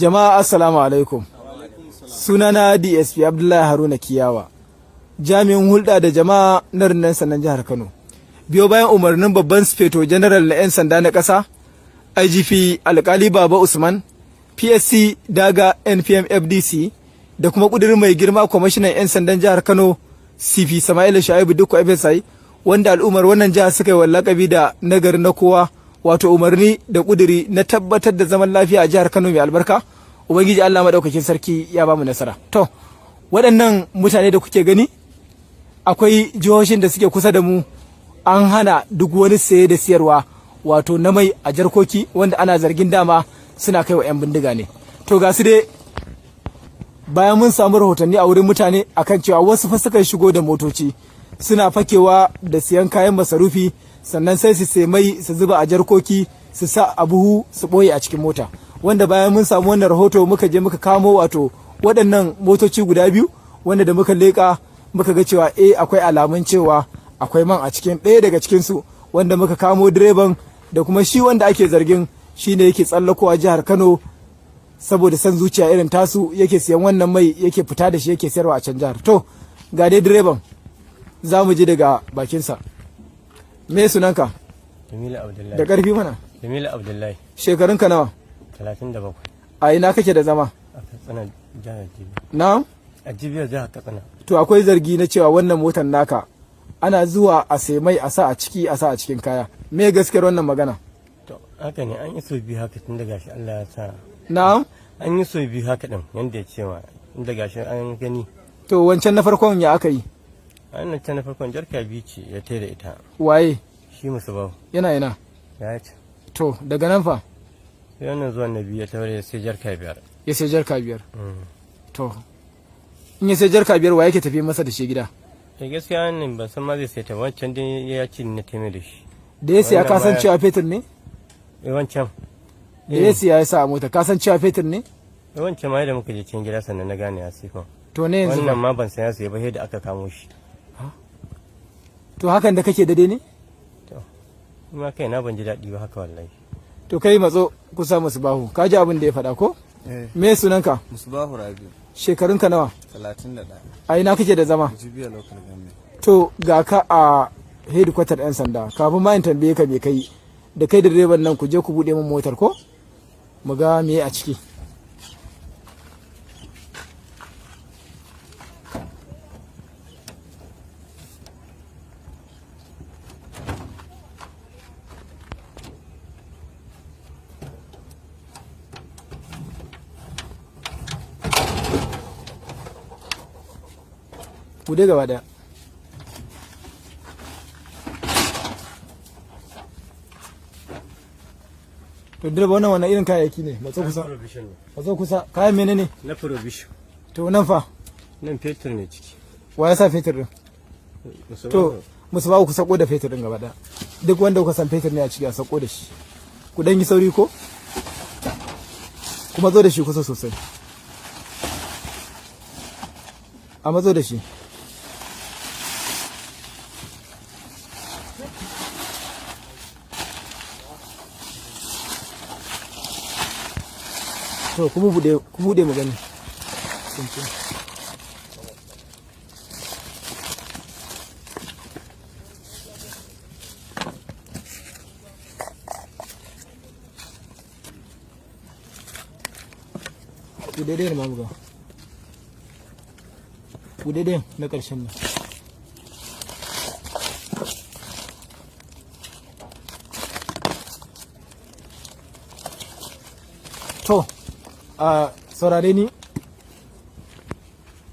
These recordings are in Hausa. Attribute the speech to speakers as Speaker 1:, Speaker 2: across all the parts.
Speaker 1: Jama'a, assalamu alaikum. Sunana DSP Abdullahi Haruna Kiyawa, jami'in hulɗa da jama'a na rundunar sandan jihar Kano. Biyo bayan umarnin babban sufeto general na 'yan sanda na ƙasa, IGP Alkali Baba Usman, PSC Daga NPM FDC, da kuma ƙudurin mai girma kwamishinan 'yan sandan jihar Kano, CP Sama'ila Shaibu Dukku FSI, wanda al'ummar wannan jihar suka yi lakabi da nagari na kowa, wato umarni da ƙuduri na tabbatar da zaman lafiya a jihar Kano mai albarka. Ubangiji Allah madaukakin sarki ya bamu nasara. To, waɗannan mutane da kuke gani, akwai jihohin da suke kusa da mu an hana duk wani saye da siyarwa, wato na mai a jarkoki, wanda ana zargin dama suna kai wa 'yan bindiga ne. To, ga su dai, bayan mun samu rahotanni a wurin mutane akan cewa wasu fa sukan shigo da motoci, suna fakewa da siyan kayan masarufi, sannan sai su sai mai su zuba a jarkoki, su sa a buhu, su ɓoye a cikin mota. Wanda bayan mun samu wannan rahoto, muka je muka kamo wato waɗannan motoci guda biyu, wanda da muka leƙa muka ga cewa eh, akwai alamun cewa akwai man a cikin ɗaya daga cikinsu, wanda muka kamo direban da kuma shi wanda ake zargin shine yake tsallakowa jihar Kano saboda son zuciya irin tasu, yake siyan wannan mai, yake fita da shi, yake sayarwa a can jihar. To, ga dai direban, za mu ji daga bakinsa. Me sunanka?
Speaker 2: Jamilu Abdullahi.
Speaker 1: Da ƙarfi mana.
Speaker 2: Jamilu Abdullahi.
Speaker 1: Shekarunka nawa?
Speaker 2: 37.
Speaker 1: A ina kake da zama?
Speaker 2: A Katsina, jihar Jibiya.
Speaker 1: Na?
Speaker 2: A Jibiya, jihar Katsina.
Speaker 1: To, akwai zargi na cewa wannan motar naka ana zuwa a sai mai, a sa a ciki, a sa a cikin kaya. Me gaskiyar wannan magana?
Speaker 2: To, haka ne, an yi sau biyu haka, tun daga shi Allah ya sa.
Speaker 1: Na'am?
Speaker 2: An yi sau biyu haka din, yanda ya ce ma, tun daga shi an gani.
Speaker 1: To, wancan na farkon ya aka yi?
Speaker 2: Wannan ta na farkon jarka biyu ce ya tai da ita.
Speaker 1: Waye?
Speaker 2: Shi musu bau.
Speaker 1: Yana ina?
Speaker 2: Ya ce.
Speaker 1: To, daga nan fa?
Speaker 2: Sai wannan zuwan na biyu ya taure sai jarka biyar.
Speaker 1: Ya sai jarka biyar. To, in ya sai jarka biyar, wa yake tafi masa da shi gida?
Speaker 2: Da gaskiya wannan ban san ma zai sai ta, wancan dai ya ce na taimai da shi.
Speaker 1: Da ya siya,
Speaker 2: Wannan
Speaker 1: ka san
Speaker 2: ma
Speaker 1: cewa fetur ne?
Speaker 2: Eh, wancan.
Speaker 1: Da ya siya ya sa a mota, ka san cewa fetur ne?
Speaker 2: Eh, wancan ma yadda muka je cikin gida sannan na gane ya sai.
Speaker 1: To, ne yanzu
Speaker 2: Wannan
Speaker 1: fa?
Speaker 2: ma ban san ya sai ba sai da aka kamo shi.
Speaker 1: To, hakan da kake daidai ne?
Speaker 2: To, ni ma kaina ban ji daɗi ba haka wallahi.
Speaker 1: To, kai matso kusa, musu bahu, ka ji abin da ya faɗa ko?
Speaker 3: Eh,
Speaker 1: Me sunanka?
Speaker 3: Musbahu Rabi.
Speaker 1: Shekarunka nawa?
Speaker 3: 31.
Speaker 1: A ina kake da zama?
Speaker 3: Jibiya Local Government.
Speaker 1: To, ga ka a hedikwatar 'yan sanda. Kafin ma in tambaye ka me kai, da kai da direban nan, ku je ku buɗe min motar ko mu ga me a ciki. Buɗe gaba ɗaya. To, direba, wannan wannan irin kayayyaki ne? Matso kusa.
Speaker 2: Provision ne.
Speaker 1: Matso kusa. Kayan menene?
Speaker 2: Na provision.
Speaker 1: To, nan fa?
Speaker 2: Nan fetur ne ciki.
Speaker 1: Wa ya sa fetur din? To, musu ba ku sako da fetur din gaba ɗaya. Duk wanda kuka san fetur ne a ciki, a sako da shi. Ku dan yi sauri ko kuma zo da shi kusa sosai. A matso da shi. To, ku bude, ku bude mu gani. Sun. Bude ɗayan ma mu ga. Bude ɗayan na ƙarshen nan. To, a saurare ni.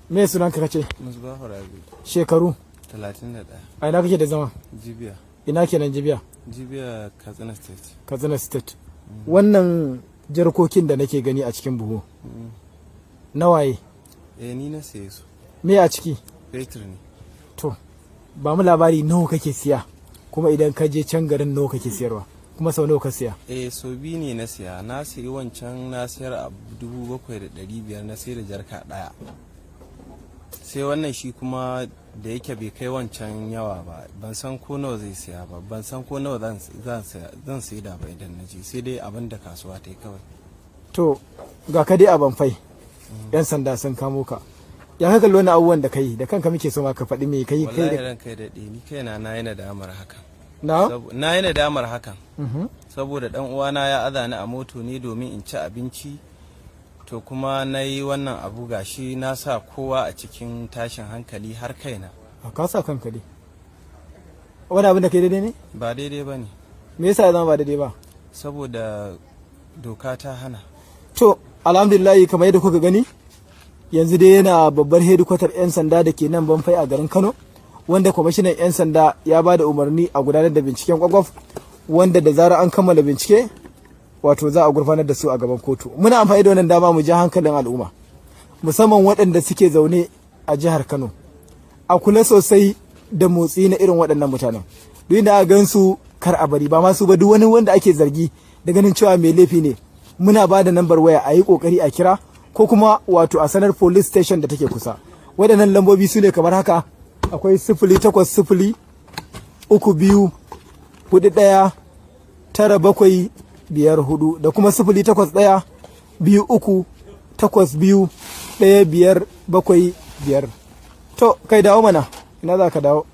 Speaker 1: Me sunanka kace?
Speaker 3: Musbahu Rabi.
Speaker 1: Shekaru?
Speaker 3: 31.
Speaker 1: A ina kake da zama?
Speaker 3: Jibiya.
Speaker 1: Ina kenan Jibiya?
Speaker 3: Jibiya, Katsina State.
Speaker 1: Katsina State. Wannan jarkokin da nake gani a cikin buhu, nawaye?
Speaker 3: Eh, ni na saye su.
Speaker 1: Me a ciki?
Speaker 3: Fetur ne.
Speaker 1: To, ba mu labari, nawa kake siya, kuma idan ka je can garin nawa kake siyarwa, kuma sau nawa ka siya?
Speaker 3: Eh, so biyu ne na siya. Na sayi wancan, na sayar a 7,500, na sayar da jarka ɗaya. Sai wannan shi kuma da yake bai kai wancan yawa ba, ban san ko nawa zai siya ba, ban san ko nawa zan saida ba idan na je, sai dai abin da kasuwa ta yi kawai.
Speaker 1: To ga ka dai a Banfai, yan sanda sun kamo ka. Ya ka kalli wani abubuwan da kai da kanka? Muke so ma ka faɗi me kai kai
Speaker 3: Wallahi
Speaker 1: da
Speaker 3: ranka ya daɗe, ni kaina na yi nadamar hakan.
Speaker 1: Na
Speaker 3: Na yi nadamar hakan saboda dan uwana ya aza ni a moto ne domin in ci abinci, to kuma na yi wannan abu, gashi na sa kowa a cikin tashin hankali, har kaina.
Speaker 1: A ka sa kanka dai. Wani abin da kai daidai ne?
Speaker 3: Ba daidai ba ne.
Speaker 1: Me yasa ya zama ba daidai ba?
Speaker 3: Saboda doka ta hana.
Speaker 1: To alhamdulillah, kamar yadda kuka gani, yanzu dai yana babbar hedikwatar 'yan sanda da ke nan Banfai a garin Kano, wanda kwamishinan 'yan sanda ya ba da umarni a gudanar da binciken kwakwaf, wanda da zarar an kammala bincike, wato za a gurfanar da su a gaban kotu. Muna amfani da wannan dama mu ja hankalin al'umma, musamman waɗanda suke zaune a jihar Kano, a kula sosai da motsi na irin waɗannan mutanen. Duk inda aka gansu, kar a bari. Ba ma su ba, duk wani wanda ake zargi da ganin cewa mai laifi ne, muna ba da nambar waya, a yi kokari a kira ko kuma wato a sanar police station da take kusa. Waɗannan lambobi su ne kamar haka: akwai 08032419754 da kuma 08123821575. To kai, dawo mana. Ina za ka dawo?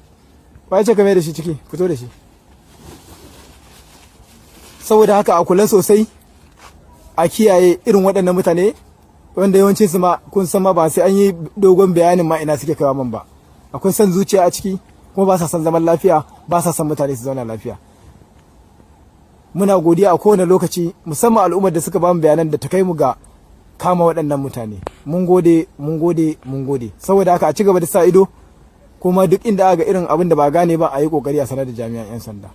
Speaker 1: Ba ce ka mai da shi ciki, fito da shi. Saboda haka a kula sosai, a kiyaye irin waɗannan mutane, wanda yawancin su ma kun san ma ba sai an yi dogon bayanin ma ina suke kaiwa man ba. Akwai son zuciya a ciki, kuma ba sa son zaman lafiya, ba sa son mutane su zauna lafiya. Muna godiya a kowane lokaci, musamman al'ummar da suka bamu bayanan da ta kai mu ga kama waɗannan mutane. Mun gode, mun gode, mun gode. Saboda haka a ci gaba da sa ido, kuma duk inda aka ga irin abin da ba gane ba, a yi kokari a sanar da jami'an 'yan sanda.